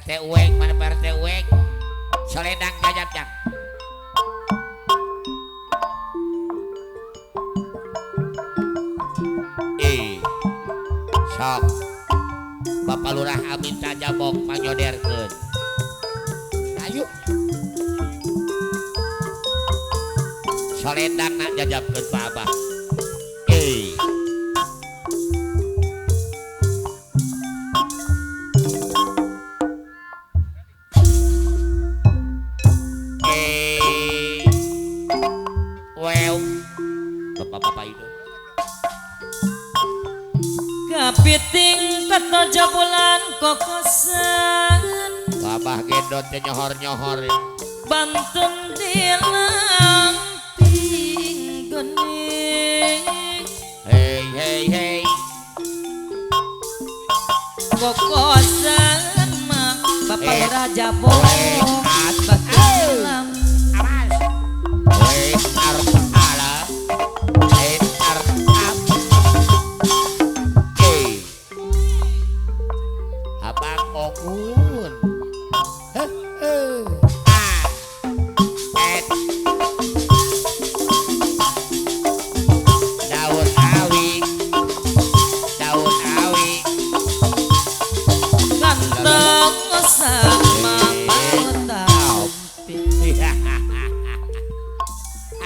RT Uweng, mana Pak RT Uweng? Selendang jajab jang. Sok. Bapak Lurah Amin Tajabok panyoderkeun. Ayo. Selendang nak jajabkeun Pak Abah. Well, bapak-bapak itu. Kapiting katoja bulan kokosan. Babah gendot teh nyohor-nyohor. Banten dilang pinggone. Hey hey hey. Kokosan mah bapak lurah jabong.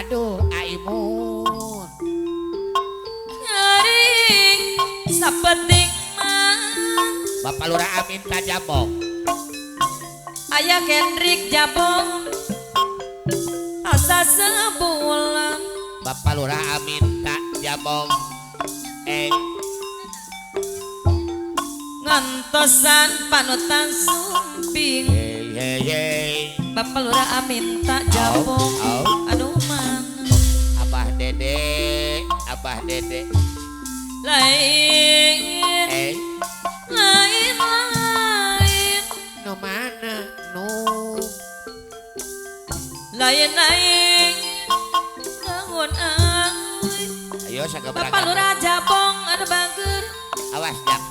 Aduh, Aimun. Ngaring sapeting mah. Bapak Lurah Amin Tajabong. Ayah Kendrik Jabong. Asa sebulan. Bapak Lurah Amin Tajabong. Ngantosan panutan sumping. Hey hey hey. Bapak Lurah Amin Tajabong. Aduh mana. Abah Dede, Abah Dede. Lain, lain, lain. No mana, no. Lain, lain. Naon ay. Ayo sagabrak. Bapak Lurah Jabong anu bager. Awas jak.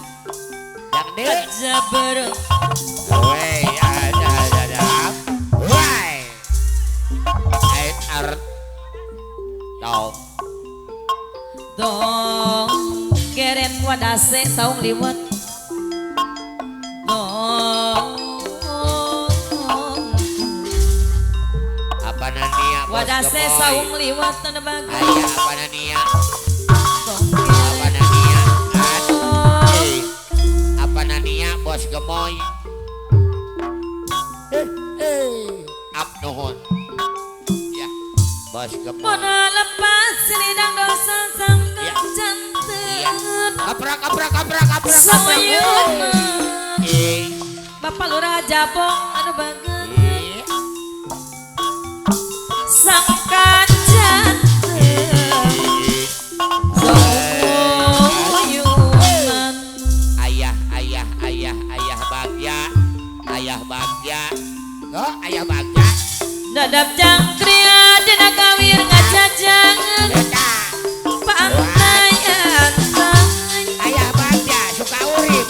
Jak deh. Jaber. Wey, ada ada. Wey. Ar. Tong. Dong keren wadase saung liwet. Dong. Apa nania bos wadase saung liwet tanda bagus. Ayah apa nania? Apa nania? Apa nania bos gemoy? Up nuhun. Ya, bos gemoy. Mono lepas selidang dosa sangka janten. Kaprak kaprak kaprak kaprak. Sauyun. Bapak Lurah Jabong anu bager. Sangka janten. Sauyunan. Ayah ayah ayah ayah bagja. Ayah bagja. Oh, ayah bagja. Dadap jangkria dina kawir ngajajangan. Pantai antai. Ayah bagja suka urip.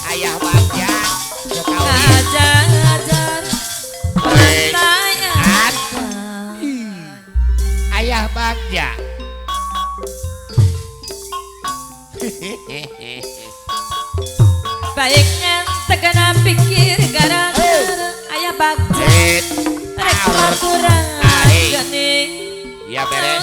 Ayah bagja suka urip. Ngajajar. Pantai antai. Ayah bagja. Baiknya tegana pikir gara-gara ayah bagja. Rek kurang gening. Ya beres.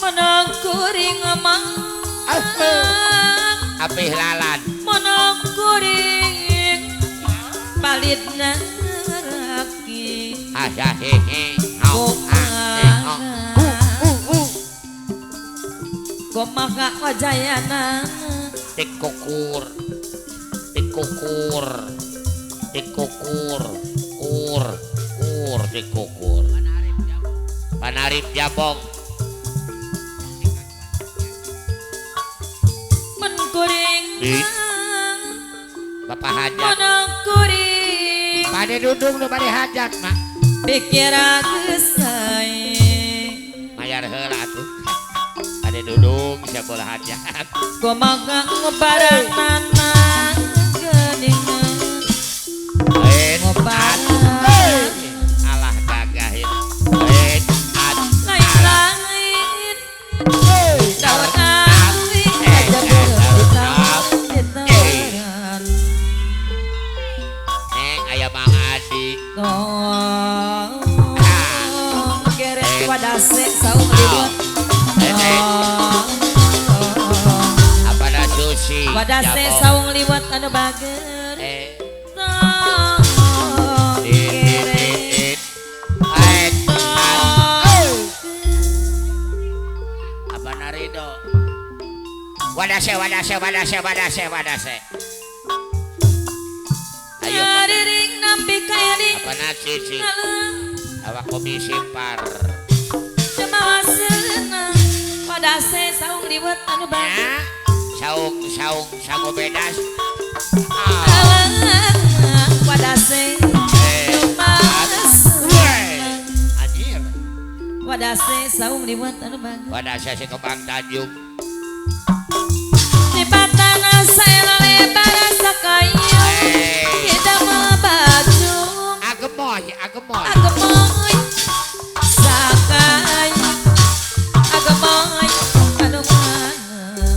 Menang kuring emang. Apih lalan. Menang kuring palitna raki. Hahahehe. Kumaha wajayana. Tikukur. Tikukur. Tikukur. Kur. Kur tikukur. Panarip Jabong. Menkuring. Bapak hajat. Menkuring. Bade dudung nu bade hajat, Mak. Pikir geus sae. Mayar heula atuh. Ade dudung sabolahan jahat. Kumaha ngobaranana geuningan. Ngobaran. Alah gagahin. Lain-lain. Daun awi aja ditawaran. Neng aya Mang Adi. Tong geret wadase saung liwet. Apa da susi? Wadase saung liwet anu bager. Tong geret. Apa narido? Wadase wadase wadase wadase wadase. Ayo ngariring nampi kaeling. Apa nasi sih? Awak komisi par. Cemawaseuna wadase saung liwet anu bager. Saung saung sango bedas. Wadase anjir. Wadase saung liwet anu bager. Wadase si Kebang Tanjung. Di batana saela lebar sakayu. Kita mabaju. Agemoy, agemoy. Agemoy sakayu. Agemoy anu mana.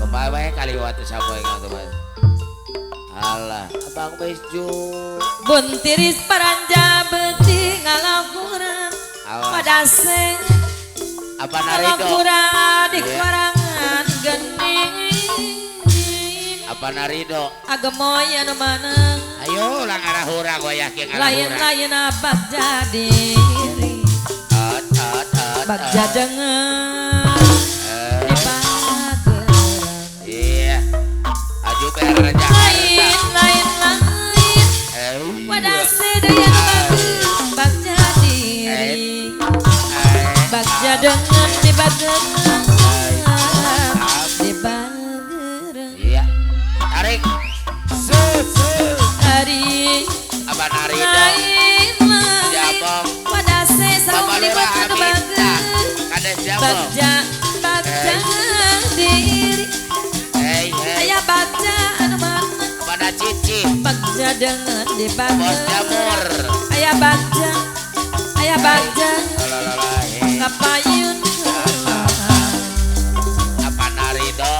Kumaha wae kaliwat sapoe teman. Alah, Abang Besju. Buntiris paranja beuti ngalakuran. Wadase apa narido? Ngalakuran di kuarangan geuning. Apa narido? Agemoy anu mana? Ayo ulang arah urang wayah kieu ngarah urang. Lain-lain bagja diri. Bagja dengen di pageran. Iya. Aju ber Jakarta. Lain lain lain. Wadase deui anu bagus bagja diri. Bagja dengen di pageran. Di pageran. Iya. Tarik. Hari apa narido? Lain lain. Wadase saung liwet anu bagus. Bagja bagja diri. Aya bagja anu mana? Pada cici. Bagja dengan di pageran. Aya bagja, aya bagja. Kapayun. Apa narido?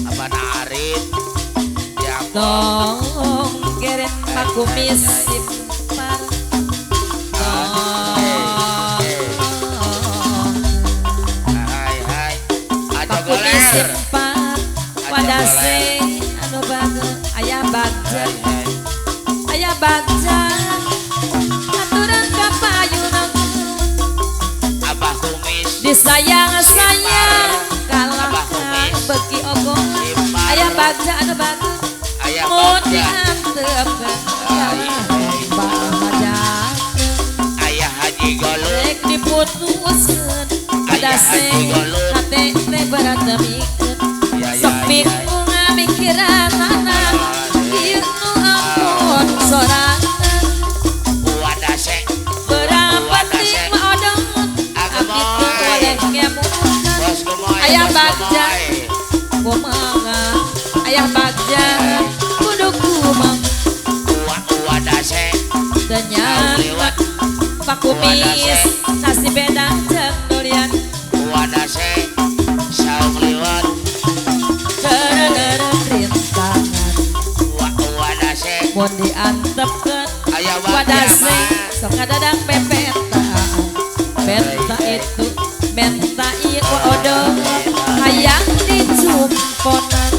Apa narid? Tong geret pakumis simpar. Pakumis simpar. Wadase anu bager aya bagja. Aya bagja. Aturan kapayun. Abah kumis. Disayang-sayang kalahkan beki ogongan. Aya bagja anu bager. Mun diantepkeun Ayah Haji Goluk rek diputuskeun wadase hate teh berat mikeun sepi ku ngamikiranana ieu nu ampun sorangan wadase berapati mah odong abdi teu boleh ngemutan aya bagja kumaha ayah bagja kudu kumang wadase ternyata pakumis nasi beda jeung durian wadase saung liwet gara-gara rintangan wadase mun diantepkeun wadase sok ngadadang pepetaan menta itu menta ieu odong hayang dicumponan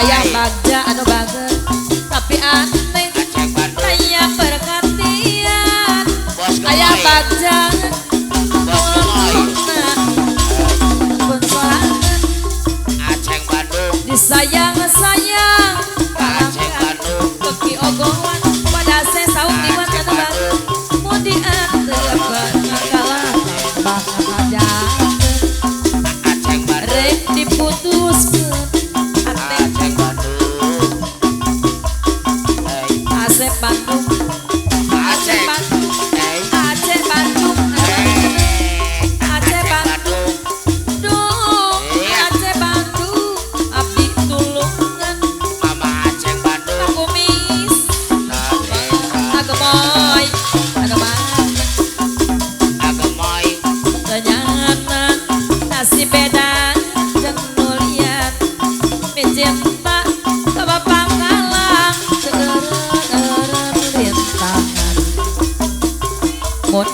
ayah bagja anu bager tapi aneh aya pergantian ayah bagja pun sorangan Aceng Bandung disayang-sayang Aceng Bandung beki ogongan wadase saung liwat anu bager mun diantepkeun kalah tambah ngajakeun Aceng Bandung rek diputuskeun Aceng Bandung Asep Bandung Asep Bandung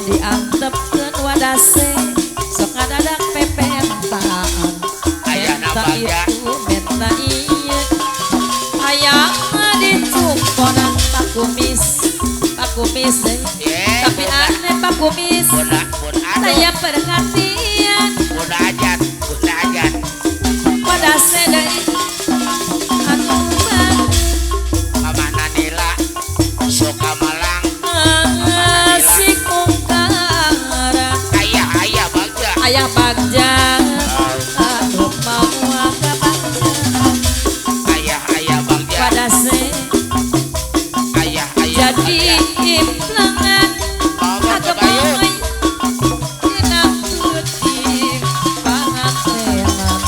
Diantepkeun wadase sok ngadadak pepentaan Ayahna menta bagja. Itu menta ieu hayangna dicumponan pakumis pakumis deui. Ye, Tapi aneh pakumis Bunda, bunda aduh. Saya perhatian Bunda ajan, bunda ajan. Wadase deui anu bagus. Mama Nanila suka Malang. Asik mungkara Ayah, ayah bagja. Ayah bagja anu mau ka bagja. Ayah, ayah bagja. Wadase Ayah, ayah jadi bagja. implengan Mama kebayun. agemoy dina peuting pangantenan.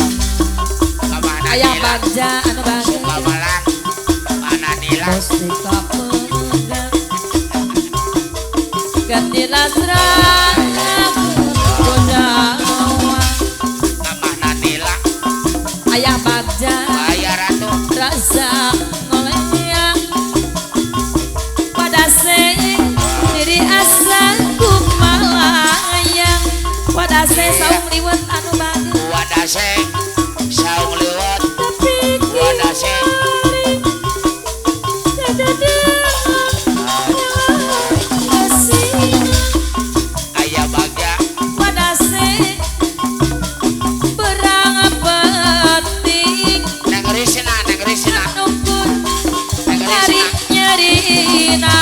Mama Ayah Nanila bagja anu suka bagus. Malang. Mama Nanila. Mustika pegang ganti lasra Jawa. Mama Nanila. Ayah bagja Ayah ratu. Rasa ngoleang wadase diri asa kumalayang wadase saung liwet anu bagus. Wadase saung liwet. Tapi Wadase. kiwari kadadean kasih. Ayah bagja. Wadase berang penting Neng Risna, Neng Risna, nunggu Neng nyari Risna. nyarina.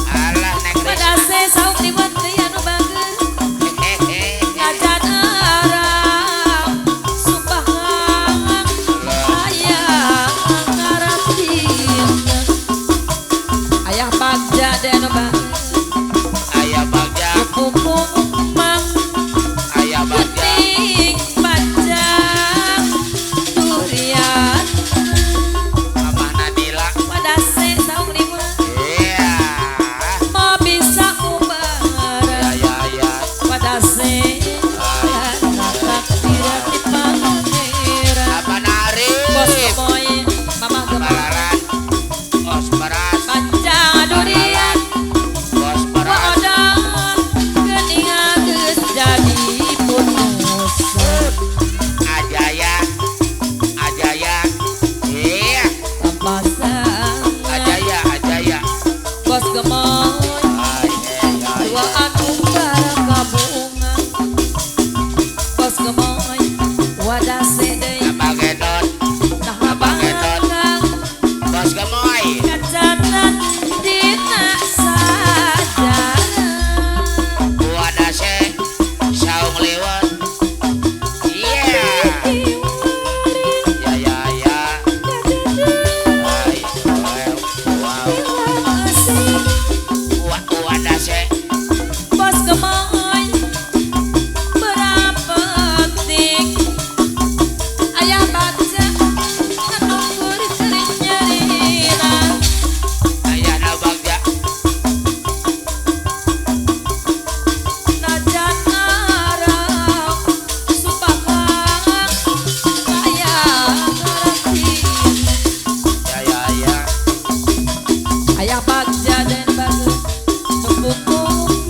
Alah Neng Risna. Wadase saung liwet deui anu bagus. Hehehe. Ngajan arang sumpah ayah ngaratin ayah bagja deh anu bagus. Ayah bagja, Kupu mang ayah bagja. Gening panjang durian. Mama Nanila. Wadase saung liwet Iya. mau bisa ubar. Ya ya ya. Wadase karena takdir di pangeran. Apa narif? Bos gemoy mamah gemoy Balaran. Bos beras. panjang durian. Bos beras. Waodan geuningan geus jadi putus. Ajaya. Ajaya. Iya. Tanpa sangat Ajaya, Ajaya. bos gemoy Ay, ay, ay. dua anu kabunga bos gemoy wadase deui. Abang Gendot, Nah Abang Gendot. bangga Bos gemoy. kacatat dina sajarah. Wadase saung liwet. Iya. Ya ya ya. Ay, wow, wow. Wadase. Bos gemoy berapeting ayah bagja anu kuring nyarina. Ayahna bagja. Najan arang sumpah kaya ngaratin. Ya ya ya. Ayah bagja dan bagus nunggu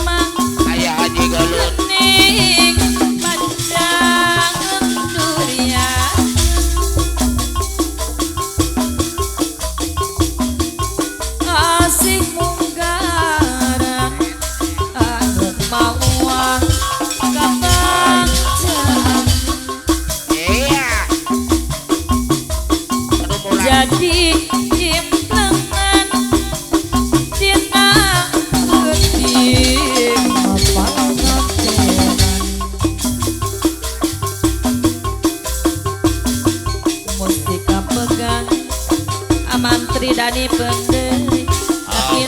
mang. Ayah Haji Golun. Gening panjang durian asih munggaran anu mawa kapanjang. Iya. Aduh murah. Jadi implengan dina peuting pangantenan mustika pegang amantri dani pendei tapi